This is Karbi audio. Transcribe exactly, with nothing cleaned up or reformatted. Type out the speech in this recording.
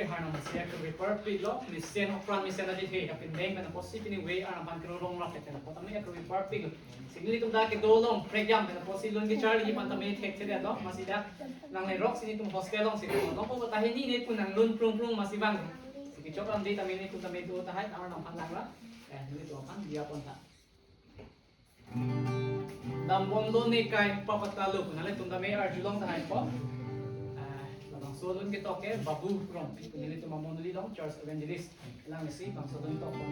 Arnam si akrepi parpiklo, mesen, okran mesen adithe kapindeng pen apotsi pini we Arnam aphan kerorong rap pen apot tame akrepi parpiklo. Si nelitum ta kedo along prekjam pen apotsi lun kecharli ji aphan tame thekthedetlo, amatsi dak nanglerok si nelitum hostel alongsi do. Nonpo tahai neli pun nanglun prungprung amatsi bang. Si kechok lam di tame nelitum tame do tahai Arnam aphan lang ra. Eh, nelitum aphan diya pon tha. Dambomlone kai papatalo, nanglitum tame arjulong tahai po. Ah, labangso alun ketok ke Babu Rongpi, nelitum amondoli along church evangelist. Lang si bangso alun tok po.